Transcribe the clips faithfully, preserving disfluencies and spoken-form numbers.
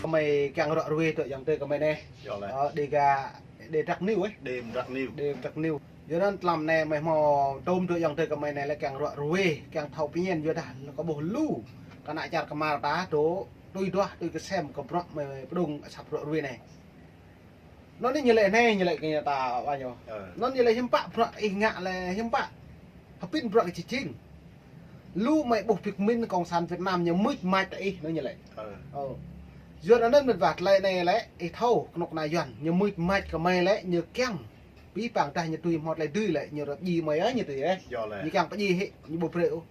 Kơ mei kiăng ruă ruê tơ ayŏng adei kơ mei anei. Yơh lĕ. Ơ, Dega, Dega Drak News, ơ. Dega Drak News. Dega Drak News. Yua anăn tlam anei mei hmâo tŭm tơ ayŏng adei kơ mei anei lĕ kiăng ruă ruê, kiăng thâo pơñen yua dah kơ ƀuh lu kơ ană čar kmar ta tơ tui duah, tui ksem kơ bruă mei pơdŭng asăp ruă ruê anei. Anăn ñu lĕ anei, ñu lĕ kơ ta wa ñu. Ơ. Anăn ñu lĕ hiam pă bruă ih ngă lĕ hiam pă. Hơpin bruă kơ čičing. Lu mei ƀuh pik min Cộng sản Việt Nam ñu mưč mač ta ih, anăn ñu lĕ. Ơ. Ơ. Yua anăn mĭt wa tơlơi anei lĕ, ih thâo, knŭk kna Yuăn, ñu mưč mač kơ mei lĕ, ñu kiăng. Pih pang dah ñu tui mhot lĕ dưi lĕ, ñu rơp ji mei ơ, ñu tui ơ. Yơh lĕ. Ñu kiăng pơji hĕ, ñu ƀu brei ôh.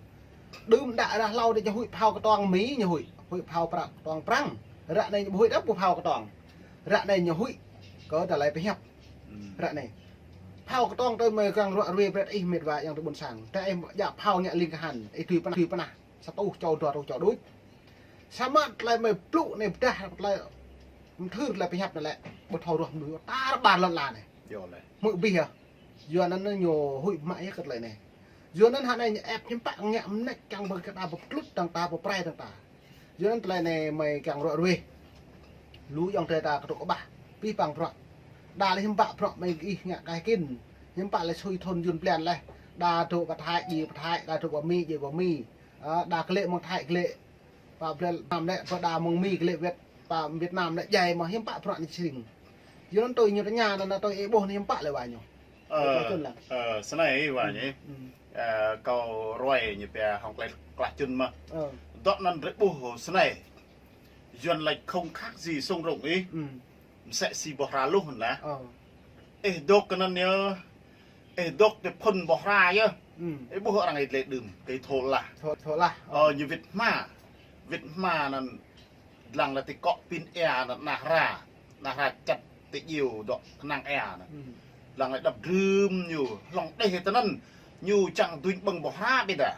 Đưm đă rah hlâo dih ñu huĭ phao kơtuang Mi ñu huĭ, huĭ phao pra-, kơtuang Prăng. Ră anei ñu ƀu huĭ đăp ƀu phao kơtuang. Ră anei ñu huĭ kơ tơlơi pơhiăp. Ră anei. Phao kơtuang tơ mei kiăng ruă ruê brei ih mĭt wa ayŏng adei ƀuôn sang. Tơ ih djă phao ngă ling kahan, ih tui pnah, tui pnah. Sa tuh čô dua tuh čô đuč. Samơ̆ tơlơi mei blŭ anei pơdah tơlơi mthưr tơlơi pơhiăp anei lĕ. Ƀu thâo ruah mnuih tar ƀar lăn ala anei. Yơh lĕ. Mơ̆ bih yơh. Yua anăn ñu huĭ mă yơh kơ tơlơi anei. Yua anăn hă anei ñu ĕp hiam pă ngă mnêč kiăng ƀơ̆ng kơ ta pơptlut dăng ta pơprai dăng ta. Yua anăn tơlơi anei mei kiăng ruă ruê. Lu ayŏng adei ta kơ tŭk kƀah. Pih pang bruă. Đa lĕ hiam pă bruă mei ih ngă kơ ih kin. Hiam pă lĕ sui thŭn yŭn blan leh. Đa dôk pơ Thái, djiê pơ Thái, đa dôk pơ Mi, djiê pơ Mi. Ơ, đa klĕ mơ̆ng Thái klĕ. Pă blan năm lĕ, pă đa mơ̆ng Mi klĕ Việt, pă Việt Nam lĕ djai mơh hiam pă bruă anei sring. Yua anăn tui ñu tơña anăn tui ih ƀuh anei hiam pă lĕ wa ñu. Ơ, ơ, snei wa ñu. Ơ, kâo ruai ñu pia hŏng klei klah čŭn mơh. Ơ. Dŏ anăn drei ƀuh snei. Yuăn lač không khác gì sung rung ih. Msĕ si boh hra luh anăn. Ơ. Ih dôk kơ anăn yơh. Ih dôk ti phŭn boh hra yơh. Ih ƀuh arăng ih lĕ đưm, kơ thô lah. Thô, thô lah. Ơ, ñu wĭt hma. Wĭt hma anăn dlăng lĕ ti kŏ pin êa anăn nah hra. Nah hra čăt ti djiêu dŏ knang êa anăn. Dlăng lĕ đăp drưm ñu, hlŏng đeh ti anăn. Ñu čiăng duñ ƀơ̆ng boh hra ƀiădah.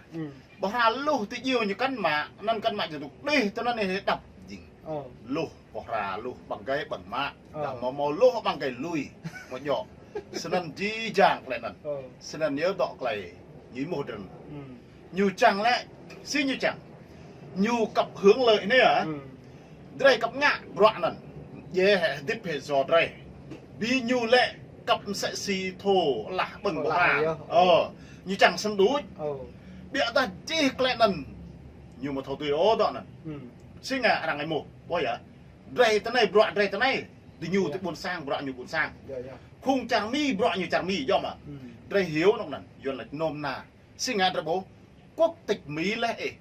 Boh hra luh ti djiêu ñu kăn mă, anăn kăn mă ñu dôk đeh ti anăn ih đăp jing. Luh, boh hra luh ƀăng gai ƀăng mă. Dah mâo mâo luh ƀăng gai lui. Mâo djŏ. Snăn jih jang klei anăn. Snăn yơh dŏ klei ñu êmuh drei. Ñu čiăng lĕ, si ñu čiăng. Ñu kăp hưn lĕ anei ah. Drei kăp ngă bruă anăn. Djê hĕ hdĭp hĕ yua drei. Bi ñu lĕ kăp msĕ si thô lah ƀơ̆ng boh hra. Ơ, ñu čiăng snăn đuč. Ƀiădah jih klei anăn. Ñu mâo thâo tui ôh dŏ anăn. Si ngă arăng êmuh. Ƀuh yơh. Drei ti anei bruă drei ti anei. Diñu ti ƀuôn sang bruă ñu ƀuôn sang. Phung čar Mi bruă ñu čar Mi, djŏ mơh. Drei hiu anôk anăn. Yuăn lač nôm na. Si ngă drei ƀuh. Quốc tịch Mi leh ih.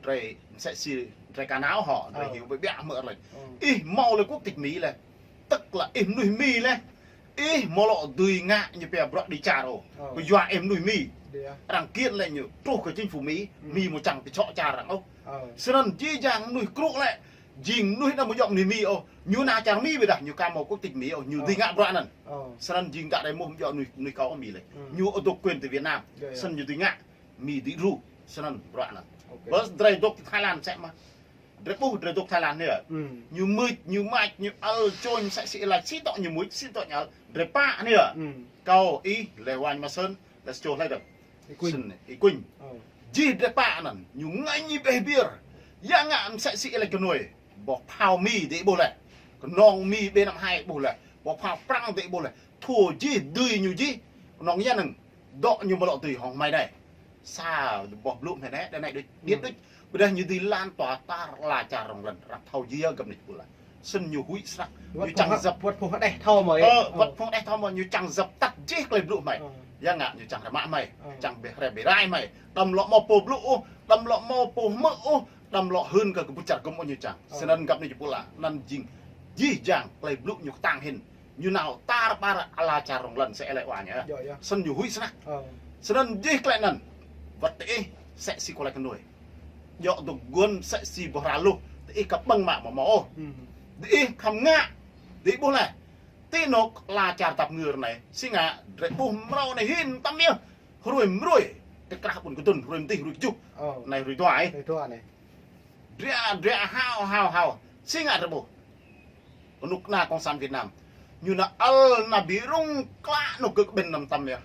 Drei msĕ si drei ka nao hŏ, drei hiu ƀiă ƀiă mơ̆ lač. Ih mâo leh quốc tịch Mi leh. Tức là ih mnuih Mi leh. Ih mâo lŏ dưi ngă ñu pia bruă đi čar ôh. Kyua ih mnuih Mi. Arăng kiện leh ñu truh kơ chính phủ Mi. Mi mâo čiăng ti čŏ čar arăng ôh. Snăn jih jang mnuih krŭ lĕ. Jing mnuih anăn mâo djŏ mnuih Mi ôh. Ñu nao čar Mi ƀiădah ñu ka mâo quốc tịch Mi ôh. Ñu dưi ngă bruă anăn. Snăn jing ta drei êmuh mâo djŏ mnuih, mnuih kâo Mi leh. Ñu dôk quyền ti Việt Nam. Snăn ñu dưi ngă. Mi dưi đru, snăn bruă anăn. Bơ drei dôk Thái Lan msĕ mơh. Drei ƀuh drei dôk Thái Lan anei. Ñu mưč, ñu mač, ñu ăl, čôñ msĕ si ih lač, si tŏ ñu mưč, si tŏ ñu ăl. Drei pă anei. Kâo, ih, leh wañ ma Sơn, leh čô leh dơ̆ng. Ih Kuñ. Snăn, ih Kuñ. Jih drei pă anăn, ñu ngêñ ih ƀeh biêr. Ya ngă msĕ si ih lač kơ nuê. Boh phao Mi dih ƀuh leh. Knŏng Mi ƀiă năm hai ƀuh leh. Boh phao Prăng dih ƀuh leh. Thua jih dưi ñu jih. Knŏng ya năng. Dŏ ñu mâo lŏ dưi hŏng hmei anei. Sa boh blŭ hmei anei, đa anei đuč, điêt đuč. Ƀiădah ñu dưi lan tòa tar ala čar rŏng lăn, răk thâo jih yơh găp anei pula. Snăn ñu huĭ snăk. Ñu čiăng dập. Wăt phung hđeh thâo mơh. Ơ, wăt phung hđeh thâo mơh, ñu čiăng dập tắt jih klei blŭ hmei. Ya ngă ñu čiăng rơmă hmei, čiăng bi hriê bi rai hmei. Đăm lŏ mâo pô blŭ ôh, đăm lŏ mâo pô hmư̆ ôh, đăm lŏ hưn kơ kbŭt čar gŭm ôh ñu čiăng. Snăn găp anei pula, anăn jing jih jang klei blŭ ñu ktang hĭn. Ñu nao tar ƀar ala čar rŏng lăn msĕ leh wa ñu. Snăn ñu huĭ snăk. Snăn jih klei anăn. Wăt diih msĕ si kâo lač kơ nuê. Djŏ dôk guôn msĕ si boh hra luh. Diih kăp ƀơ̆ng mă mâo mâo ôh. Diih khăm ngă. Diih ƀuh leh. Ti anôk ala čar tăp ngưr anei. Si ngă drei ƀuh mrâo anei hĭn mtam yơh. Hruê mrâo. Ti krah ƀuôn Kdŭn, hruê mdih, hruê kjuh. Anei hruê dua ih. Hruê dua anei. Dria, dria hao, hao, hao. Si ngă drei ƀuh. Knŭk kna Cộng sản Việt Nam. Ñu nao ăl nao bi rŭng klă anôk gơ̆ kƀĭn năm tăm yơh.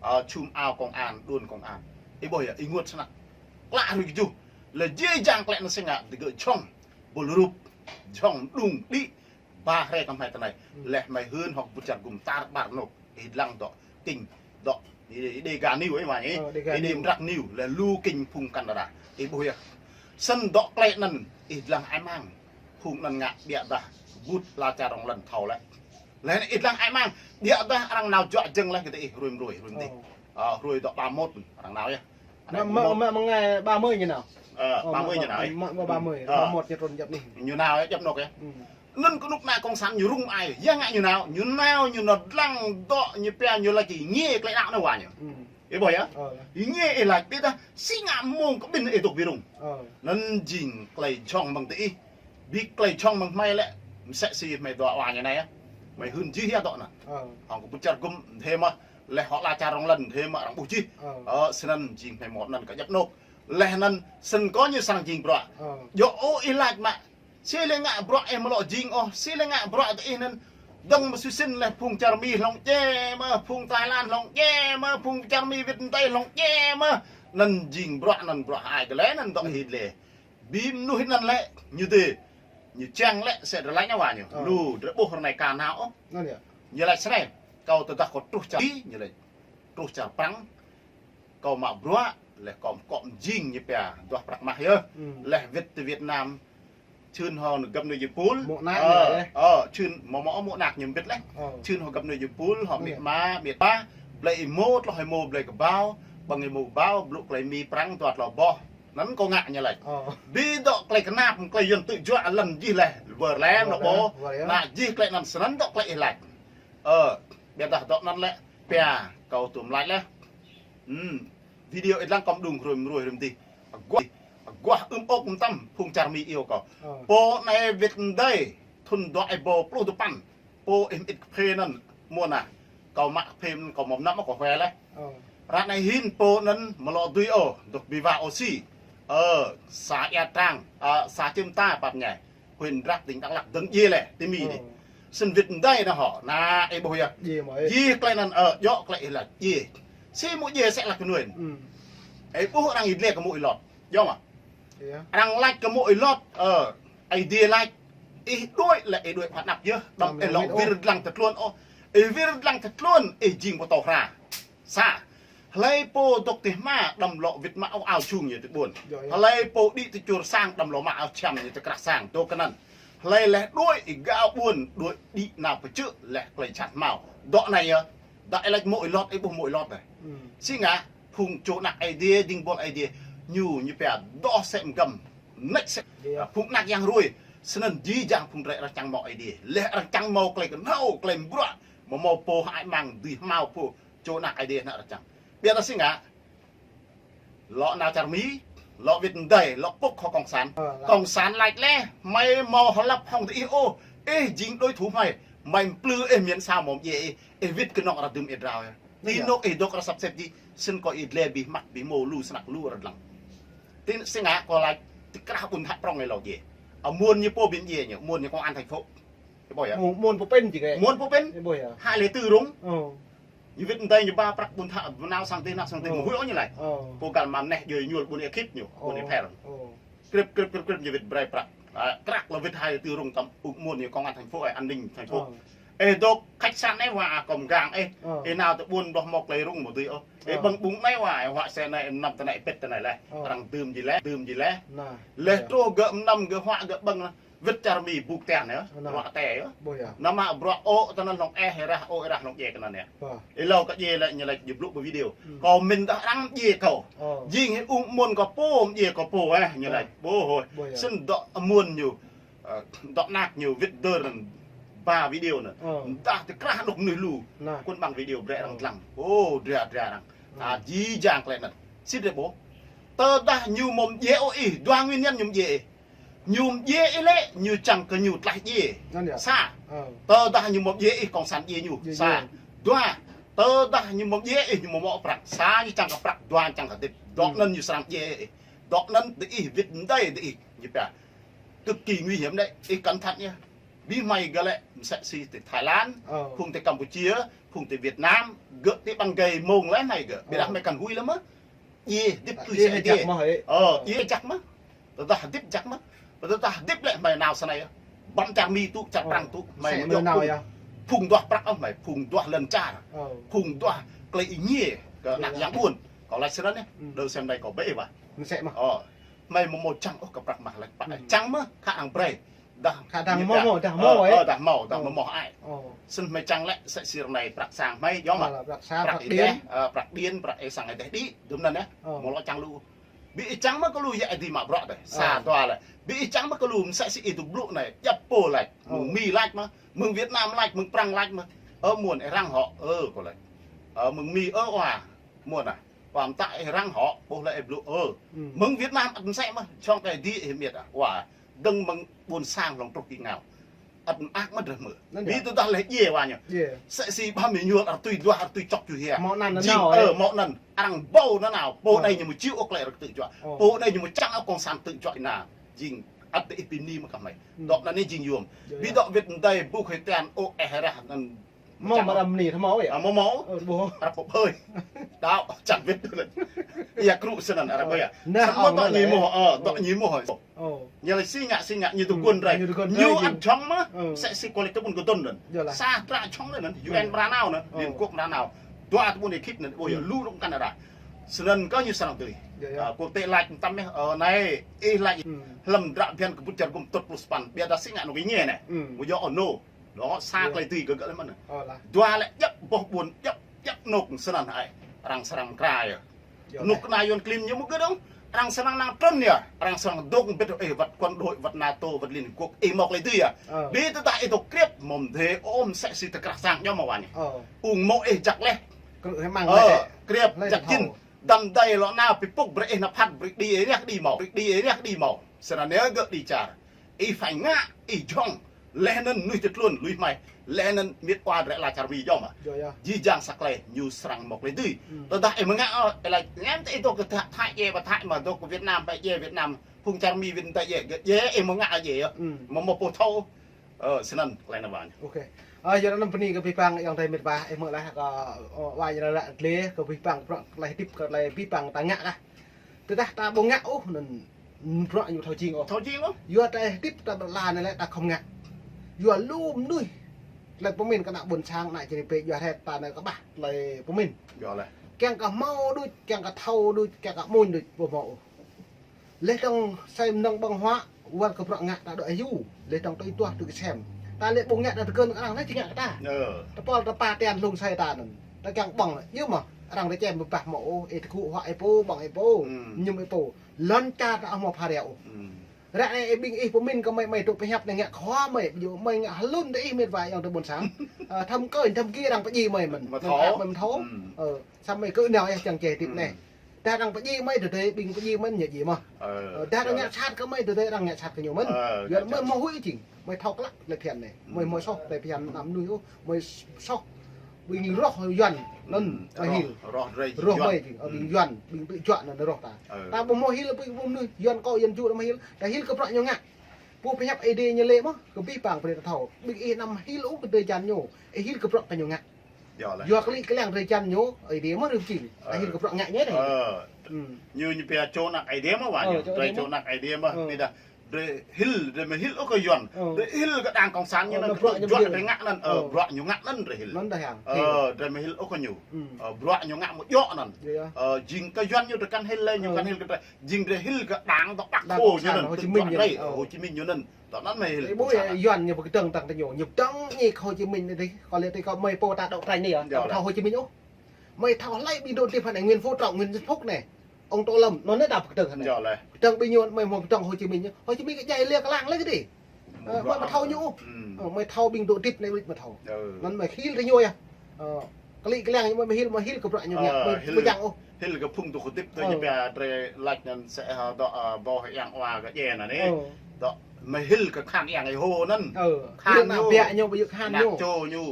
Ơ, čhum ao công an, đuôn công an. Ih ƀuh yơh, ênguôt snăk. Klă hruê kjuh. Leh jih jang klei anăn si ngă digơ̆ jhŏng. Bôl rup. jhŏng mđung đĭ ba hriê kơ hmei tinei. Leh hmei hưn hŏng kbŭt čar gŭm tar ƀar anôk. Ih dlăng dŏ kênh dŏ Đê-, Đêga News ih wa ñu. Ơ, Đêga News. Mdrak News leh lu kênh phung Canada. Ih ƀuh yơh. Snăn dŏ klei anăn ih dlăng ai mang. Phung anăn ngă ƀiădah kbŭt ala čar rŏng lăn thâo leh. Leh anăn ih dlăng ai mang, ƀiădah arăng nao juă jơ̆ng leh kơ diih hruê mruê, hruê mdih. Ơ. Ơ, hruê dŏ ba mốt arăng nao yơh. Arăng mă, mă, mă, mă ngày ba mươi ñu nao. Ơ, ba mươi ñu nao, ơ. Mă, mă ba mươi, ba mốt ñu trŭn djăp anei. Ñu nao yơh, djăp anôk yơh. Anăn knŭk kna cộng sản ñu rŭng ai, ya ngă ñu nao, ñu nao, ñu nao dlăng dŏ, ñu pia ñu lač ih êngiê klei đăo anei wa ñu. Ih ƀuh yơh? Ơ. Ih êngiê ih lač, ƀiădah si ngă mmông kƀĭn ih dôk bi rŭng. Ơ. Anăn jing klei jhŏng mơ̆ng diih. Bi klei jhŏng mơ̆ng hmei lĕ, msĕ si hmei dua wa ñu anei yơh. Hmei hưn jih yơh dŏ anăn. Ơ. Hŏng kbŭt čar gŭm mdê mơh, leh hŏng ala čar rŏng lăn mdê mơh arăng ƀuh jih. Ơ. Ơ, snăn jing hmei mâo anăn kơ djăp anôk. Leh anăn snăn kơ ñu srăng jing bruă. Ơ. Djŏ ôh ih lač mă. Si lĕ ngă bruă ih amâo lŏ jing ôh, si lĕ ngă bruă diih anăn. Dơ̆ng mơ̆ sui sin leh phung čar Mi hlŏng djiê mơh, phung Thái Lan hlŏng djiê mơh, phung čar Mi Việt Nam hlŏng djiê mơh. Anăn jing bruă anăn bruă ai kơ leh anăn dŏ ih dleh. Bi mnuih anăn lĕ, ñu dê, ñu čiăng lĕ, sĕ drei lač ñu wa ñu. Ơ. Lu, drei ƀuh ară anei ka nao ôh. Anăn yơh. Ñu lač snei, kâo tơdah kâo truh čar, ñu lač, truh čar Prăng, kâo mă bruă, leh kâo mkŏ mjing ñu pia, duah prăk mah yơh. Leh wĭt ti Việt Nam, čhưn hŏng găp nui jih pul. Mâo anak. Ơ, ñu leh. Ơ, čhưn, mâo, mâo, mâo anak ñu mbĭt leh. Ơ. Čhưn hŏng găp nui jih pul, hŏng amĭ ama, amĭ apa, blei êmô, tloh êmô, blei kbao, ƀơ̆ng êmô kbao, blŭ klei Mi Prăng, dua tlâo boh. Anăn kâo ngă ñu lač. Ơ. Bi dŏ klei knap, klei yuăn tŭ juă lăn jih leh, wơr lem wơr leh, wơr leh. Anăn jih klei anăn snăn dŏ klei ih lač. Ơ, ƀiădah dŏ anăn lĕ, pia, kâo tuôm lač leh. Hmm. Video ih dlăng kâo mđung hruê mruê hruê mdih. Aguah, aguah ưm ôk mtam phung čar Mi iêu kâo. Ơ. Pô anei wĭt mdei, thŭn dua êbâo pluh dua păn. Pô ih mĭt kphê anăn, mâo nah. Kâo mă kphê anăn kâo mâo mnăm kâo hue leh. Ơ. Ară anei hĭn pô anăn amâo lŏ dưi ôh, dôk bi wa ôh si. Ơ, xã Ia Trang, ơ, xã Čư̆ Mta pap ñai. Huyện Mdrak, tỉnh Đắk Lắk dơ̆ng djiê leh, ti Mi dih. Ơ. Snăn wĭt mdei anăn hŏ, nah, ih ƀuh yơh. Djiê mơh, ơ. Jih klei anăn, ơ, djŏ klei ih lač, djiê. Si mâo djiê sĕ lač knuên. Hmm. Ih ƀuh arăng ih dleh kơ mô̆ ih Lot. Djŏ mơh. Iya. Arăng lač kơ mô̆ ih Lot, ơ, Aê Diê lač, ih đuĕ lĕ ih đuĕ phă anăp yơh, đăm ih lŏ wir dlăng tơ tluôn ôh. Ih wir dlăng tơ tluôn, ih jing pô tâo hra. Sa, hlei pô dôk ti hma đăm lŏ wĭt mă ao jhung ñu ti ƀuôn. Hlei pô đĭ ti čuôr sang đăm lŏ mă ao čhiăm ñu ti krah sang, dôk kơ anăn. Hlei leh đuĕ êgao ƀuôn, đuĕ đĭ nao pơ čư̆ leh klei jhat mâo. Dŏ anei yơh, dŏ ih lač mô̆ ih Lot, ih ƀuh mô̆ ih Lot dih. Hmm. Si ngă, phung čô anak Aê Diê, dĭng buăl Aê Diê, ñu, ñu pia doh sĕ mgăm, mnêč sĕ. Iya. Phung anak yang hruê, snăn jih jang phung drei arăng čiăng mâo Aê Diê. Leh arăng čiăng mâo klei knhâo, klei mbruă, amâo mâo pô hơăi mang dưi hmao pô, čô anak Aê Diê anăn arăng čiăng. Ƀiădah si ngă, lŏ nao čar Mi, lŏ wĭt mdei, lŏ pŭk hŏng cộng sản. Ơ, lŏ. Cộng sản lač leh, hmei amâo hlăp hŏng diih ôh, ih jing đối thủ hmei, hmei mplư ih miễn sao mâo mdjiê ih, ih wĭt knŏng arăng dưm ih drao yơh. Ti anôk ih dôk arăng săp sĕp jih, snăn kâo ih dleh bi hmăk bi hmô lu snăk lu arăng dlăng. Ti si ngă kâo lač, ti krah ƀuôn Thă Prŏng ih lŏ djiê. Amuôn ñu pô bi mdjiê ñu, amuôn ñu công an thành phố. Ih ƀuh yơh. Amuôn, amuôn pô pĭn jih kơ. Amuôn pô pĭn. Ih ƀuh yơh. Hă leh tơ rŭng. Ơ. Ñu wĭt mdei ñu ba prăk ƀuôn Thă, nao sang dih, nao sang dih, ơ, mâo huĭ ôh ñu lač. Ơ. Pô găl mă mneh djuê ñuôl ƀuôn ih khĭt ñu, ƀuôn ih pher. Ơ. Krip, krip, krip, krip ñu wĭt brei prăk. Ơ, krăk lŏ wĭt hai tơ rŭng tăm uk amuôn ñu công an thành phố, ơ, an ninh thành phố. Ơ. Ih dôk khách sạn anei wa kâo mgang ih. Ơ. Ih nao ti ƀuôn ƀlŏh mâo klei rŭng mâo dưi ôh. Ih, ơ, ƀơ̆ng ƀŭng anei wa, ih huă se anei mnăm ti anei pĭt ti anei leh. Ơ. Arăng dưm jih leh, dưm jih leh. Nah. Leh truh gơ̆ mnăm gơ̆ huă gơ̆ ƀơ̆ng leh. Wĭt čar Mi buk tian yơh, bruă tê yơh. Ƀuh yơh. Nao mă bruă ôh, tinăn hlŏng eh, êrah ôh, êrah hlŏng djiê tinăn yơh. Êlâo kơ djiê lĕ ñu lač ñu blŭ ƀơ video. Kâo mĭn dah arăng djiê kâo. Jing hĕ ung amuôn kâo pô, djiê kâo pô, ơ, ñu lač. Ƀuh hôi. Snăn dŏ amuôn ñu, ơ, dŏ anak ñu wĭt dơr anăn ba video anăn. Dah ti krah anôk mnuih lu. Kŭn ƀăng video brei arăng dlăng. Ô, dra, dra arăng. A, jih jang klei anăn. Si drei ƀuh. Tơdah ñu amâo mdjiê ôh ih, dua nguyên nhân ñu mdjiê ih. Ñu mdjiê ih lĕ, ñu čiăng kơ ñu tlaih djiê. Sa. Tơdah ñu amâo mdjiê ih, cộng sản djiê ñu. Sa. Dua. Tơdah ñu amâo mdjiê ih, ñu amâo mâo prăk. Sa, ñu čiăng kơ prăk, dua, čiăng kơ hdĭp. Dŏ anăn ñu srăng djiê ih. Dŏ anăn diih wĭt mdei diih, ñu pia. Cực kỳ nguy hiểm đấy, ih cẩn thận nhé. Bi hmei gơ̆ lĕ, msĕ si ti Thái Lan, phung ti Campuchia, phung ti Việt Nam, gơ̆ ti ƀăng gai mông leh anei gơ̆. Ƀiădah hmei kăn huĭ leh mơh. Djiê, hdĭp tui si djiê. Ơ, djiê jăk mơh. Tơdah hdĭp jăk mơh. Tơdah hdĭp lĕ hmei nao snei. Ƀăm čar Mi tŭ, čar Prăng tŭ, hmei msĕ mơ̆ mơ̆ nao yơh. Phung duah prăk, hmei phung duah lăn čar. Phung duah klei êngiê kơ anak yang ƀuôn. Kâo lač snăn yơh, đơ sem đei kâo bĕ wa. Msĕ mơh. Ơ, hmei amâo mâo čiăng ôh kơ prăk mah lač prăk. Čiăng mơh khă hăng brei. Dah khă hăng mâo, dah mâo, ơ, dah mâo, dah mâo ai. Snăn hmei čiăng lĕ msĕ si ară anei prăk sang hmei, yơh mơh. Prăk sang, prăk êdeh, ơ, prăk điện, prăk êsăng êdeh đĭ, dŭm anăn yơh. Amâo lŏ čiăng lu. Bi ih čiăng mơh kơ lu ya ih dưi mă bruă dih. Sa dua leh. Bi ih čiăng mơh kơ lu msĕ si ih dôk blŭ anei, djăp pô lač. Mơ̆ng Mi lač mơh, mơ̆ng Việt Nam lač, mơ̆ng Prăng lač mơh. Ơ muôn ih răng hŏ, ơ kâo lač. Ơ mơ̆ng Mi, ơ wa, muôn ah. Wa mtă ih răng hŏ, ƀuh leh ih blŭ, ơ. Mơ̆ng Việt Nam ăt msĕ mơh, čŏng kơ dih ih miêt ah. Wa, dơ̆ng mơ̆ng ƀuôn sang hlŏng truh kơ êngao. Ăt mơak mơh drei mơh. Bi tơdah leh djiê wa ñu. Msĕ si ƀăm êñuôl arăng tui duah, arăng tui čŏk čuh hia. Mâo anăn jing, ơ, mâo anăn. Arăng ƀâo nanao. Pô anei ñu mâo čiu ôh klei arăng ktư̆ juă. Pô anei ñu mâo čiăng ôh cộng sản ktư̆ juă ih nao. Jing ăt ih bi mni mơh kơ hmei. Dŏ anăn anei jing yuôm. Bi dŏ wĭt mdei buh hei tian ôk eh rah anăn. Mâo mơh arăng mni thâo mâo yơh. Mâo mâo. Arăng pŏk hơi. Đăo, čang wĭt anăn. Ih krŭ snăn arăng ƀuh yơh. Snăn mâo dŏ ñu êmuh, ơ, dŏ ñu êmuh. Ñu lač si ngă, si ngă, ñu tŭ guôn drei. Ñu ăt čŏng mơh, msĕ si kâo lač tŭ guôn kơ dŭn anăn. Sa hdră čŏng anăn, U N mră nao anăn, Liên Quốc mră nao. Dua tŭ guôn ih khĭt anăn, ƀuh yơh, lu rŏng Canada. Snăn kơ ñu srăng tui. Quốc tế lač mtam yơh, ơ, anei, ih lač, hlăm hdră bhiăn kbŭt čar gŭm tŭt pluh sa păn, ƀiădah si ngă anôk êngiê anei. Mâo djŏ ôh, nô. Dŏ sa klei dưi kơ gơ̆ leh mơh. Dua lĕ djăp boh ƀuôn, djăp, djăp anôk snăn hơăi. Arăng srăng mkra yơh. Knŭk kna Yuăn klin ñu mâo gơ̆ dơ̆ng. Arăng srăng nao trŭn yơh. Arăng srăng dôk mbĭt ih wăt quân đội, wăt NATO, wăt Liên Hợp Quốc. Ih mâo klei dưi yơh. Bi tơdah ih dôk kriêp, mâo mdê ôh msĕ si ti krah sang ñu mâo wa ñu. Ung mâo ih jăk leh. Kriêp jăk jĭn. Dăm dei lŏ nao bi pŭk brei ih nao phat brei đĭ ih riah đĭ mâo. Brei đĭ ih riah đĭ mâo. Snăn yơh gơ̆ đĭ čar. Ih phải ngă, ih jhŏng. Leh anăn mnuih ti tluôn lui hmei. Leh anăn miêt wa drei ala čar Mi djŏ mơh. Jih jang sa klei ñu srăng mâo klei dưi. Tơdah ih mâo ngă, ơ, ih lač ngăn ti ih dôk kơ Thái, Thái djiê, ƀă Thái mơh dôk kơ Việt Nam, ƀă djiê Việt Nam. Phung čar Mi Việt Nam djiê, djiê ih mâo ngă djiê yơh. Mâo mâo pô thâo. Ơ, snăn klei anăn wa ñu. Ơ, yua anăn bơni kơ bi păng ayŏng adei miêt wa, ih mâo leh kơ, ơ, wa ñu leh dleh kơ bi păng, bruă klei hdĭp kơ klei bi păng ta ngă kah. Tơdah ta ƀu ngă ôh, anăn bruă ñu thâo jing ôh. Thâo jing ôh. Yua ta hdĭp ta ƀră lăn anei lĕ ta khŏm ngă. Yua lu mnuih. Klei pơmĭn kơ ană ƀuôn sang, ană čri pê, yua hĕ ta anei kƀah klei pơmĭn. Kiăng kơ mâo đuč, kiăng kơ thâo đuč, kiăng kơ mmuñ đuč, ƀu mâo ôh. Leh dơ̆ng asei mnơ̆ng ƀơ̆ng huă, wăt kơ bruă ngă ta dôk hiu. Leh dơ̆ng tui tuah tui ksem. Ta lĕ ƀu ngă ta tơkơn arăng leh či ngă kơ ta. Tơpul ta pă tian hlŏng asei ta anăn. Ta kiăng ƀơ̆ng, yơh mơh, arăng ta čem ƀơ̆ng mâo ôh, ih tơgŭ huă ih pô, ƀơ̆ng ih pô, mñum ih pô. Lăn čar ta ƀu mâo phara ôh. Ră anei ih ƀing ih pơmĭn kơ hmei, hmei dôk pơhiăp anei ngă khua hmei, ƀu djŏ hmei ngă hlŭn ti ih miêt wa ayŏng adei ƀuôn sang. Ơ, thăm kơ, thăm ki arăng pơdjai hmei mơ̆n. Mâo thâo. Hmei mâo thâo. Ơ, samơ̆ kơ nao yơh čiăng čeh hdĭp anei. Dah arăng pơdjai hmei, tơdah ƀing pơdjai hmei ñu djai mơh. Dah arăng ngă sat kơ hmei, tơdah arăng ngă sat kơ ñu mơ̆n. Yua hmei mâo huĭ jing. Hmei thâo klă klei bhiăn anei. Hmei mâo soh klei bhiăn anăn mnuih ôh. Hmei soh ƀing roh Yuăn anăn, hil. Roh drei roh Yuăn. Hmei jing, ƀing Yuăn, ƀing tŭ juă anăn roh ta. Ta ƀu mâo hil ƀing mnuih Yuăn kơ Yuăn jŭ mâo hil. Ta hil kơ bruă ñu ngă. Pô pơhiăp Aê Diê ñu lĕ mơh, kơ bi păng brei ta thâo. Ƀing ih anăm hil ôh kơ drei jăn ñu. Ih hil kơ bruă kơ ñu ngă. Yua klĭ kliăng drei jăn ñu, Aê Diê mơh rơ̆ng jing. Ih hil kơ bruă ngă ñu dih. Ñu, ñu pia čô anak Aê Diê mơh wa ñu. Drei čô anak Aê Diê mơh. Ƀiădah drei hil, drei mâo hil ôh kơ Yuăn. Drei hil kơ đảng cộng sản ñu anăn, kơ tŭ juă drei ngă anăn, ơ, bruă ñu ngă anăn drei hil. Anăn dah yang. Ơ, drei mâo hil ôh kơ ñu. Ơ, bruă ñu ngă mâo djŏ anăn. Ơ, jing kơ Yuăn ñu drei kăn hil leh, ñu kăn hil kơ drei. Jing drei hil kơ đảng dŏ Bác Hồ ñu anăn, Hồ Chí Minh ñu anăn. Dŏ anăn mâo hil. Ƀuh Yuăn ñu pơkdơ̆ng tăng tơ ñu. Ñu pơkdơ̆ng ñu kơ Hồ Chí Minh anei dih. Kâo lĕ ti kâo hmei pô ta dŏ trăn anei yơh. Ta thâo Hồ Chí Minh ôh. Hmei thâo hlei ƀing dôk hdĭp hŏng Nguyễn Phú Trọng, Nguyễn Xuân Phúc anei. Ông Tô Lâm, anăn anei ta pơkdơ̆ng anei. Pơkdơ̆ng ƀing ñu, hmei mâo pơkdơ̆ng Hồ Chí Minh ñu. Hồ Chí Minh kơ djai liê klang leh kơ dih. Ơ, hmei mâo thâo ñu ôh. Ơ, hmei thâo ƀing dôk hdĭp anei ƀiădah mâo thâo. Anăn hmei hil tơ ñu yơh. Ơ, klĭ kliăng ñu mâo hil, mâo hil kơ bruă ñu ngă, mâo hil, mâo jing ôh. Hil kơ phung dôk hdĭp tơ ñu pia drei lač anăn sĕ, ơ, dŏ, ơ, ƀuh yang wa kơ djai anăn anei. Dŏ mâo hil kơ khăn yang êhô anăn. Khăn ñu, ƀiă ñu, ƀiă khăn ñu. Čô ñu.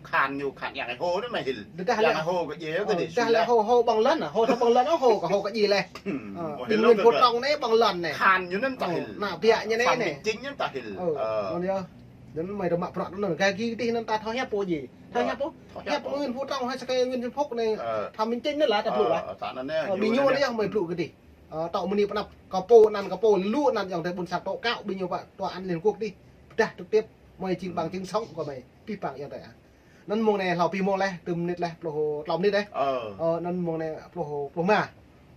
Khăn ñu, khăn yang êhô anăn mâo hil. Yang êhô kơ djai kơ dih. Dah lĕ hô, hô ƀơ̆ng lăn, hô thâo ƀơ̆ng lăn, hô kơ, hô kơ djai leh. Ƀing Nguyễn Phú Trọng anei ƀơ̆ng lăn anei. Khăn ñu anăn ta hil. Anăn ƀiă ñu anei. Phạm Minh Chính anăn ta hil. Anăn yơh. Anăn hmei dôk mă bruă anăn. Gai gĭ dih anăn ta thâo hiăp pô djai. Thâo hiăp pô. Hiăp Nguyễn Phú Trọng, hai sa kơ Nguyễn Xuân Phúc anei. Phạm Minh Chính anăn lah ta blŭ lah. Ƀing ñu anei yơh hmei blŭ kơ dih. Ơ, tŏ mni pnăp kơ pô anăn, kơ pô lu anăn ayŏng adei ƀuôn sang tŏ kâo ƀing ñu pă tòa án Liên Hợp Quốc dih. Dah trực tiếp, mei jing bằng chứng sống kơ mei. Bi păng ayŏng adei ah. Anăn mông anei hlâo bi mông leh, dŭm mnĭt leh, pluh tlâo mnĭt leh. Ơ, anăn mông anei pluh, pluh êma.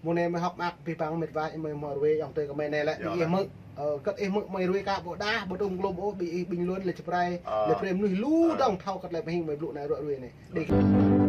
Mông anei mei hŏk mơak bi păng mĭt wa, mei mâo ruê ayŏng adei kơ mei anei leh, bi ih hmư̆. Ơ, kăt ih hmư̆ mei ruê ka ƀu đa, ƀu tŭm klŭm ôh, bi ih bình luận leh čơprai, leh brei mnuih lu dơ̆ng thâo kăt leh mơ̆ng hing mei blŭ anei ruă ruê anei. Dê.